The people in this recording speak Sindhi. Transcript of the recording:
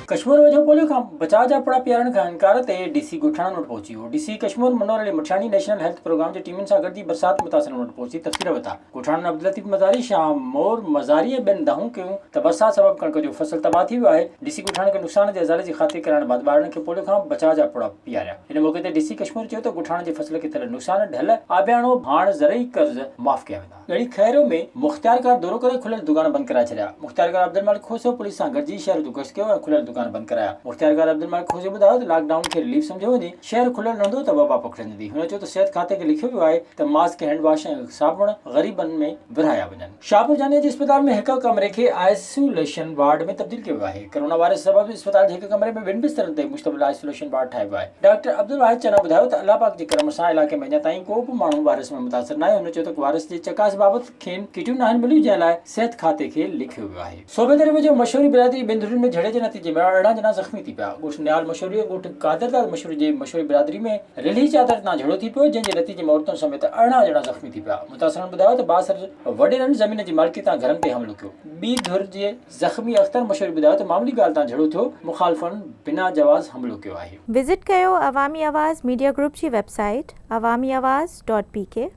ڪشمور ويجهو پوليو کان بچاء جا ڦڙا پيارڻ کان انڪار تي ڊي سي ڳوٺاڻن وٽ پهچي ويو. D C Kashmore Munawar Ali Mithiani national health programme جي ٽيمن سان گڏجي برسات متاثرن وٽ پهچي تفصيل ورتا. ڳوٺاڻن عبداللطيف مزاري، شاهه مور مزاري ۽ ٻين دانهون ڪيون ته برسات سبب ڪڻڪ جو فصل تباهه ٿي ويو آهي. ڊي سي ڳوٺاڻن کي نقصان جي ازالي جي خاطري ڪرائڻ بعد ٻارڙن کي پوليو کان بچاء جا ڦڙا پياريا. ان موقعي تي ڊي سي ڪشمور چيو ته ڳوٺاڻن جي فصل کي ٿيل نقصان، ڍل، آبياڻو، ڀاڻ، زرعي قرض معاف ڪيا ويندا. ڳڙهي خيرو ۾ مختيارڪار دورو ڪري کليل دڪان بند ڪرائي ڇڏيا. مختيارڪار عبدالمالڪ کوسو پوليس سان گڏجي شهر جو گشت ڪيو ۽ کليل دڪان بند ڪرايا. مختيارڪار عبدالمالڪ کوسي ٻڌايو ته لاڪ ڊائون کي رليف سمجهيو وڃي، شهر کليل رهندو ته وبا پکڙجندي. هن چيو ته صحت کاتي کي لکيو ويو آهي ته ماسڪ، هينڊ واش ۽ صابڻ غريبن ۾ ورهايا وڃن. شاهپور جانيء جي اسپتال ۾ هڪ ڪمري کي آئسوليشن وارڊ ۾ تبديل ڪيو ويو آهي. ڪرونا وائرس سبب اسپتال جي هڪ ڪمري ۾ ٻن بسترن تي مشتمل آئسوليشن وارڊ ٺاهيو ويو آهي. ڊاڪٽر عبدالواحد چنا ٻڌايو ته الله پاڪ جي ڪرم سان علائقي ۾ اڃا تائين ڪو به ماڻهو وائرس ۾ متاثر ناهي. هن چيو ته وائرس جي چڪاس بابت کين ڪٽيون ناهن مليون جنهن لاء صحت کاتي کي لکيو ويو آهي. صوبي دري ويجهو مشوري برادري ٻن ڌرين ۾ جهيڙي جي نتيجي ۾ 18 ڄڻا زخمي ٿي پيا. ڳوٺ نهال مشوري ۽ ڳوٺ قادر داد مشوري جي مشوري برادري ۾ رلهي چادر تان جهيڙو ٿي پيو جنهن جي نتيجي ۾ عورتن سميت 18 ڄڻا زخمي ٿي پيا. متاثرن ٻڌايو ته بااثر وڏيرن زمين جي مالڪي تان گهرن تي حملو ڪيو. ٻي ڌر جي زخمي اختر مشوري ٻڌايو ته معمولي ڳالهه تان جهيڙو ٿيو، مخالفن بنا جواز حملو ڪيو آهي. وزٽ ڪيو عوامي آواز ميڊيا گروپ جي website Awami Awaz dot P K.